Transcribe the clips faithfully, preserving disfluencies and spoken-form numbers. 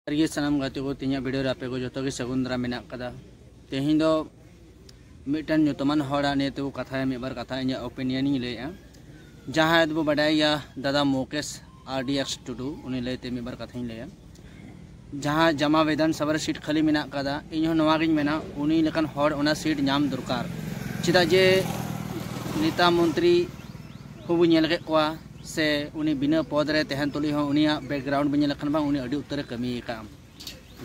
ᱡᱚᱦᱟᱨ ᱜᱮ ᱥᱟᱱᱟᱢ ᱜᱟᱛᱮ ᱠᱚ, ᱛᱮᱦᱮᱧᱟᱜ ᱵᱷᱤᱰᱤᱭᱳ ᱨᱮ ᱟᱯᱮ ᱠᱚ ᱡᱚᱛᱚ ᱜᱮ ᱥᱟᱹᱜᱩᱱ ᱫᱟᱨᱟᱢ ᱢᱮᱱᱟᱜ ᱠᱟᱫᱟ᱾ ᱛᱮᱦᱮᱧ ᱫᱚ ᱢᱤᱫᱴᱟᱝ ᱧᱩᱛᱩᱢᱟᱱ ᱦᱚᱲᱟᱜ ᱱᱤᱭᱟᱹ ᱛᱮᱵᱚ ᱠᱟᱛᱷᱟᱭᱟ, ᱢᱤᱫ ᱵᱟᱨ ᱠᱟᱛᱷᱟ ᱤᱧᱟᱹᱜ ᱳᱯᱤᱱᱤᱭᱚᱱ ᱤᱧ ᱞᱟᱹᱭᱮᱜᱼᱟ᱾ ᱡᱟᱦᱟᱸᱭ ᱫᱚᱵᱚ ᱵᱟᱰᱟᱭ ᱜᱮᱭᱟ ᱫᱟᱫᱟ ᱢᱩᱠᱮᱥ ᱟᱨ ᱰᱤ ᱮᱠᱥ ᱴᱩᱰᱩ, ᱩᱱᱤ ᱞᱟᱹᱭᱛᱮ ᱢᱤᱫ ᱵᱟᱨ ᱠᱟᱛᱷᱟᱧ ᱞᱟᱹᱭᱟ᱾ ᱡᱟᱦᱟᱸ ᱡᱟᱢᱟ ᱵᱤᱫᱷᱟᱱ ᱥᱚᱵᱷᱟ ᱨᱮ ᱥᱤᱴ ᱠᱷᱟᱹᱞᱤ ᱢᱮᱱᱟᱜ ᱠᱟᱫᱟ, ᱤᱧ ᱦᱚᱸ ᱱᱚᱣᱟ ᱜᱤᱧ ᱢᱮᱱᱟ, ᱩᱱᱤ ᱞᱮᱠᱟᱱ ᱦᱚᱲ ᱚᱱᱟ ᱥᱤᱴ ᱧᱟᱢ ᱫᱚᱨᱠᱟᱨ᱾ ᱪᱮᱫᱟᱜ ᱡᱮ ᱱᱮᱛᱟ ᱢᱚᱱᱛᱨᱤ ᱦᱚᱸᱵᱚ ᱧᱮᱞ ᱠᱮᱫ ᱠᱚᱣᱟ, ᱥᱮ ᱩᱱᱤ ᱵᱤᱱᱟᱹ ᱯᱚᱫᱽ ᱨᱮ ᱛᱟᱦᱮᱱ ᱛᱩᱞᱩᱡ ᱦᱚᱸ ᱩᱱᱤᱭᱟᱜ ᱵᱮᱠᱜᱨᱟᱣᱩᱱᱰ ᱵᱚᱱ ᱧᱮᱞ ᱞᱮᱠᱷᱟᱱ ᱵᱟᱝ, ᱩᱱᱤ ᱟᱹᱰᱤ ᱩᱛᱟᱹᱨᱮ ᱠᱟᱹᱢᱤ ᱟᱠᱟᱫᱼᱟ᱾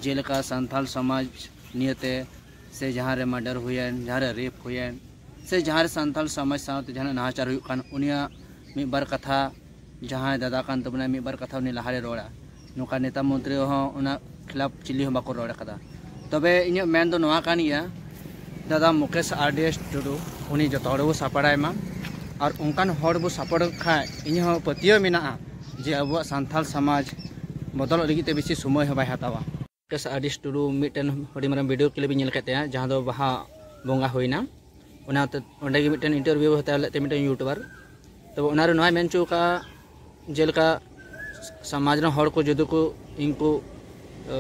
ᱡᱮᱞᱮᱠᱟ ᱥᱟᱱᱛᱟᱲ ᱥᱚᱢᱟᱡᱽ ᱱᱤᱭᱟᱹᱛᱮ, ᱥᱮ ᱡᱟᱦᱟᱸ ᱨᱮ ᱢᱟᱨᱰᱟᱨ ᱦᱩᱭᱮᱱ, ᱡᱟᱦᱟᱸ ᱨᱮ ᱨᱮᱯ ᱦᱩᱭᱮᱱ, ᱥᱮ ᱡᱟᱦᱟᱸ ᱨᱮ ᱥᱟᱱᱛᱟᱲ ᱥᱚᱢᱟᱡᱽ ᱥᱟᱶᱛᱮ ᱡᱟᱦᱟᱱᱟᱜ ᱱᱟᱦᱟᱪᱟᱨ ᱦᱩᱭᱩᱜ ᱠᱟᱱ, ᱩᱱᱤᱭᱟᱜ ᱢᱤᱫ ᱵᱟᱨ ᱠᱟᱛᱷᱟ, ᱡᱟᱦᱟᱸᱭ ᱫᱟᱫᱟ ᱠᱟᱱ ᱛᱟᱵᱚᱱᱟᱭ, ᱢᱤᱫ ᱵᱟᱨ ᱠᱟᱛᱷᱟ ᱩᱱᱤ ᱞᱟᱦᱟᱨᱮ ᱨᱚᱲᱟ᱾ ᱱᱚᱝᱠᱟ ᱱᱮᱛᱟ ᱢᱚᱱᱛᱨᱤ ᱦᱚᱸ ᱚᱱᱟ ᱠᱷᱤᱞᱟᱯ ᱪᱤᱞᱤ ᱦᱚᱸ ᱵᱟᱠᱚ ᱨᱚᱲ ᱠᱟᱫᱟ᱾ ᱛᱚᱵᱮ ᱤᱧᱟᱹᱜ ᱢᱮᱱ ᱫᱚ ᱱᱚᱣᱟ ᱠᱟᱱ ᱜᱮᱭᱟ, ᱫᱟᱫᱟ ᱢᱩᱠᱮᱥ ᱟᱨ ᱰᱤ ᱮᱥ ᱴᱩᱰᱩ, ᱩᱱᱤ ᱡᱚᱛᱚ ᱦᱚᱲ ᱵᱚ ᱥᱟᱯᱚᱴᱟᱭ ᱢᱟ᱾ ᱟᱨ ᱚᱱᱠᱟᱱ ᱦᱚᱲ ᱵᱚ ᱥᱟᱯᱚᱴ ᱠᱷᱟᱡ, ᱤᱧ ᱦᱚᱸ ᱯᱟᱹᱛᱭᱟᱹᱣ ᱢᱮᱱᱟᱜᱼᱟ ᱡᱮ ᱟᱵᱚᱣᱟᱜ ᱥᱟᱱᱛᱟᱲ ᱥᱚᱢᱟᱡᱽ ᱵᱚᱫᱚᱞᱚᱜ ᱞᱟᱹᱜᱤᱫ ᱛᱮ ᱵᱮᱥᱤ ᱥᱚᱢᱚᱭ ᱦᱚᱸ ᱵᱟᱭ ᱦᱟᱛᱟᱣᱟ᱾ ᱢᱩᱠᱮᱥ ᱟᱨ ᱰᱤ ᱮᱥ ᱴᱩᱰᱩ ᱢᱤᱫᱴᱮᱱ ᱟᱹᱰᱤ ᱢᱟᱨᱟᱝ ᱵᱷᱤᱰᱤᱭᱳ ᱠᱞᱤᱯ ᱤᱧ ᱧᱮᱞ ᱠᱮᱫ ᱛᱟᱭᱟ, ᱡᱟᱦᱟᱸ ᱫᱚ ᱵᱟᱦᱟ ᱵᱚᱸᱜᱟ ᱦᱩᱭᱱᱟ᱾ ᱚᱱᱟ ᱛᱮ ᱚᱸᱰᱮ ᱜᱮ ᱢᱤᱫᱴᱮᱱ ᱤᱱᱴᱟᱨᱵᱷᱤᱭᱩ ᱦᱟᱛᱟᱣ ᱞᱮᱫ ᱛᱮ ᱢᱤᱫᱴᱮᱱ ᱭᱩᱴᱩᱵᱟᱨ᱾ ᱛᱚᱵᱮ ᱚᱱᱟᱨᱮ ᱱᱚᱣᱟᱭ ᱢᱮᱱ ᱦᱚᱪᱚ ᱟᱠᱟᱫᱼᱟ, ᱡᱮᱞᱮᱠᱟ ᱥᱚᱢᱟᱡᱽ ᱨᱮᱱ ᱦᱚᱲ ᱠᱚ ᱡᱩᱫᱤ ᱠᱚ ᱤᱧ ᱠᱚ, ᱮ,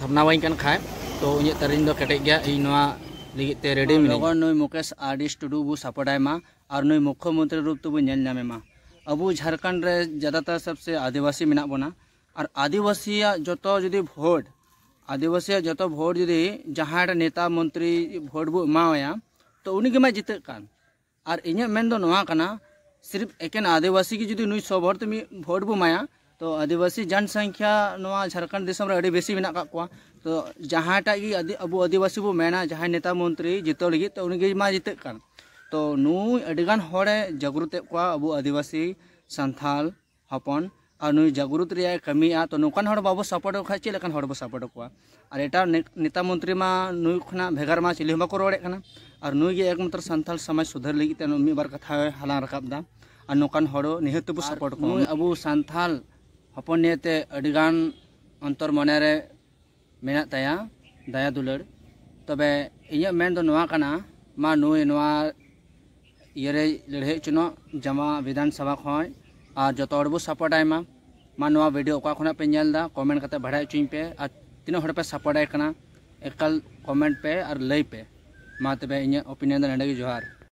ᱛᱷᱟᱯᱱᱟᱣᱟᱹᱧ ᱠᱟᱱ ᱠᱷᱟᱡ, ᱛᱚ ᱤᱧᱟᱹᱜ ᱛᱟᱹᱨᱤᱧ ᱫᱚ ᱠᱮᱴᱮᱡ ᱜᱮᱭᱟ, ᱤᱧ ᱱᱚᱣᱟ ᱞᱟᱹᱜᱤᱫ ᱛᱮ ᱨᱮᱰᱤ ᱢᱤᱱᱟᱹᱧᱟ᱾ ᱞᱚᱜᱚᱱ ᱱᱩᱭ ᱢᱩᱠᱮᱥ ᱟᱨ ᱰᱤ ᱮᱥ ᱴᱩᱰᱩ ᱵᱚ ᱥᱟᱯᱚᱴᱟᱭ ᱢᱟ ᱟᱨ ᱱᱩᱭ ᱢᱩᱠᱷᱭᱚᱢᱚᱱᱛᱨᱤ ᱨᱩᱯ ᱛᱮᱵᱚ ᱧᱮᱞ ᱧᱟᱢᱮ ᱢᱟ᱾ ᱟᱵᱚ ᱡᱷᱟᱲᱠᱷᱚᱸᱰ ᱨᱮ ᱡᱟᱫᱟᱛᱟᱨ ᱥᱚᱵᱥᱮ ᱟᱹᱫᱤᱵᱟᱹᱥᱤ ᱢᱮᱱᱟᱜ ᱵᱚᱱᱟ, ᱟᱨ ᱟᱹᱫᱤᱵᱟᱹᱥᱤᱭᱟᱜ ᱡᱚᱛᱚ ᱡᱩᱫᱤ ᱵᱷᱳᱴ, ᱟᱹᱫᱤᱵᱟᱹᱥᱤᱭᱟᱜ ᱡᱚᱛᱚ ᱵᱷᱳᱴ ᱡᱩᱫᱤ ᱡᱟᱦᱟᱸᱭ ᱨᱮ ᱱᱮᱛᱟ ᱢᱚᱱᱛᱨᱤ ᱵᱷᱳᱴ ᱵᱚ ᱮᱢᱟᱣᱟᱭᱟ, ᱛᱚ ᱩᱱᱤ ᱜᱮ ᱢᱟᱭ ᱡᱤᱛᱟᱹᱜ ᱠᱟᱱ᱾ ᱟᱨ ᱤᱧᱟᱹᱜ ᱢᱮᱱ ᱫᱚ ᱱᱚᱣᱟ ᱠᱟᱱᱟ, ᱥᱤᱨᱯ ᱮᱠᱮᱱ ᱟᱹᱫᱤᱵᱟᱹᱥᱤ ᱜᱮ ᱡᱩᱫᱤ ᱱᱩᱭ ᱥᱚ ᱵᱷᱳᱴ ᱛᱮ ᱢᱤᱫ ᱵᱷᱳᱴ ᱵᱚ ᱮᱢᱟᱭᱟ, ᱛᱚ ᱟᱹᱫᱤᱵᱟᱹᱥᱤ ᱡᱚᱱᱥᱚᱝᱠᱷᱭᱟ ᱱᱚᱣᱟ ᱡᱷᱟᱲᱠᱷᱚᱸᱰ ᱫᱤᱥᱚᱢ ᱨᱮ ᱟᱹᱰᱤ ᱵᱮᱥᱤ ᱢᱮᱱᱟᱜ ᱟᱠᱟᱫ ᱠᱚᱣᱟ᱾ ᱛᱚ ᱡᱟᱦᱟᱸᱭᱴᱟᱜ ᱜᱮ ᱟᱹᱫᱤ-, ᱟᱵᱚ ᱟᱹᱫᱤᱵᱟᱹᱥᱤ ᱵᱚ ᱢᱮᱱᱟ, ᱡᱟᱦᱟᱸᱭ ᱱᱮᱛᱟ ᱢᱚᱱᱛᱨᱤ ᱡᱤᱛᱟᱹᱣ ᱞᱟᱹᱜᱤᱫ, ᱛᱚ ᱩᱱᱤ ᱜᱮ ᱢᱟ ᱡᱤᱛᱟᱹᱜ ᱠᱟᱱ᱾ ᱛᱚ ᱱᱩᱭ ᱟᱹᱰᱤᱜᱟᱱ ᱦᱚᱲᱮ ᱡᱟᱜᱽᱨᱩᱛᱮᱫ ᱠᱚᱣᱟ ᱟᱵᱚ ᱟᱹᱫᱤᱵᱟᱹᱥᱤ ᱥᱟᱱᱛᱷᱟᱞ ᱦᱚᱯᱚᱱ, ᱟᱨ ᱱᱩᱭ ᱡᱟᱜᱽᱨᱩᱛ ᱨᱮᱭᱟᱜ ᱮ ᱠᱟᱹᱢᱤᱭᱮᱫᱼᱟ᱾ ᱛᱚ ᱱᱚᱝᱠᱟᱱ ᱦᱚᱲ ᱵᱟᱵᱚ ᱥᱟᱯᱳᱨᱴ ᱠᱷᱟᱡ ᱪᱮᱫ ᱞᱮᱠᱟᱱ ᱦᱚᱲ ᱵᱚ ᱥᱟᱯᱳᱨᱴ ᱠᱚᱣᱟ? ᱟᱨ ᱮᱴᱟᱜ ᱱᱮ-, ᱱᱮᱛᱟ ᱢᱚᱱᱛᱨᱤ ᱢᱟ ᱱᱩᱭ ᱠᱷᱚᱱᱟᱜ ᱵᱷᱮᱜᱟᱨ ᱢᱟ ᱪᱤᱞᱤ ᱦᱚᱸ ᱵᱟᱠᱚ ᱨᱚᱲᱮᱫ ᱠᱟᱱᱟ᱾ ᱟᱨ ᱱᱩᱭ ᱜᱮ ᱮᱠᱢᱟᱛᱨᱚ ᱥᱟᱱᱛᱟᱲ ᱥᱚᱢᱟᱡᱽ ᱥᱩᱫᱷᱟᱹᱨ ᱞᱟᱹᱜᱤᱫ ᱛᱮ ᱢᱤᱫ ᱵᱟᱨ ᱠᱟᱛᱷᱟᱭ ᱦᱟᱞᱟᱝ ᱨᱟᱠᱟᱵ ᱮᱫᱟ᱾ ᱟᱨ ᱱᱚᱝᱠᱟᱱ ᱦᱚᱲ ᱱᱤᱦᱟᱹᱛ ᱵᱚ ᱟᱨ ᱥᱟᱯᱳᱨᱴ ᱠᱚᱣᱟ᱾ ᱱᱩᱭ ᱟᱵᱚ ᱥᱟᱱᱛᱟᱲ ᱦᱚᱯᱚᱱ ᱱᱤᱭᱮᱛᱮ ᱟᱹᱰᱤᱜᱟᱱ ᱚᱱᱛᱚᱨ ᱢᱚᱱᱮᱨᱮ ᱢᱮᱱᱟᱜ ᱛᱟᱭᱟ ᱫᱟᱭᱟ ᱫᱩᱞᱟᱹᱲ᱾ ᱛᱚᱵᱮ ᱤᱧᱟᱹᱜ ᱢᱮᱱ ᱫᱚ ᱱᱚᱣᱟ ᱠᱟᱱᱟ, ᱢᱟ ᱱᱩᱭ ᱱᱚᱣᱟ ᱤᱭᱟᱹᱨᱮ ᱞᱟᱹᱲᱦᱟᱹᱭ ᱦᱚᱪᱚᱱᱚᱜ ᱡᱟᱢᱟ ᱵᱤᱫᱷᱟᱱ ᱥᱚᱵᱷᱟ ᱠᱷᱚᱱ, ᱟᱨ ᱡᱚᱛᱚ ᱦᱚᱲ ᱵᱚ ᱥᱟᱯᱳᱨᱴ ᱟᱭ ᱢᱟ᱾ ᱢᱟ ᱱᱚᱣᱟ ᱵᱷᱤᱰᱤᱭᱳ ᱚᱠᱟ ᱠᱷᱚᱱᱟᱜ ᱯᱮ ᱧᱮᱞ ᱮᱫᱟ, ᱠᱚᱢᱮᱱᱴ ᱠᱟᱛᱮ ᱵᱟᱲᱟᱭ ᱦᱚᱪᱚᱧ ᱯᱮ, ᱟᱨ ᱛᱤᱱᱟᱹᱜ ᱦᱚᱲ ᱯᱮ ᱥᱟᱯᱳᱨᱴ ᱟᱭ ᱠᱟᱱᱟ, ᱮᱠᱟᱞ ᱠᱚᱢᱮᱱᱴ ᱯᱮ ᱟᱨ ᱞᱟᱹᱭ ᱯᱮ᱾ ᱢᱟ ᱛᱚᱵᱮ, ᱤᱧᱟᱹᱜ ᱳᱯᱤᱱᱤᱭᱚᱱ ᱫᱚ ᱱᱚᱸᱰᱮ ᱜᱮ᱾ ᱡᱚᱦᱟᱨ᱾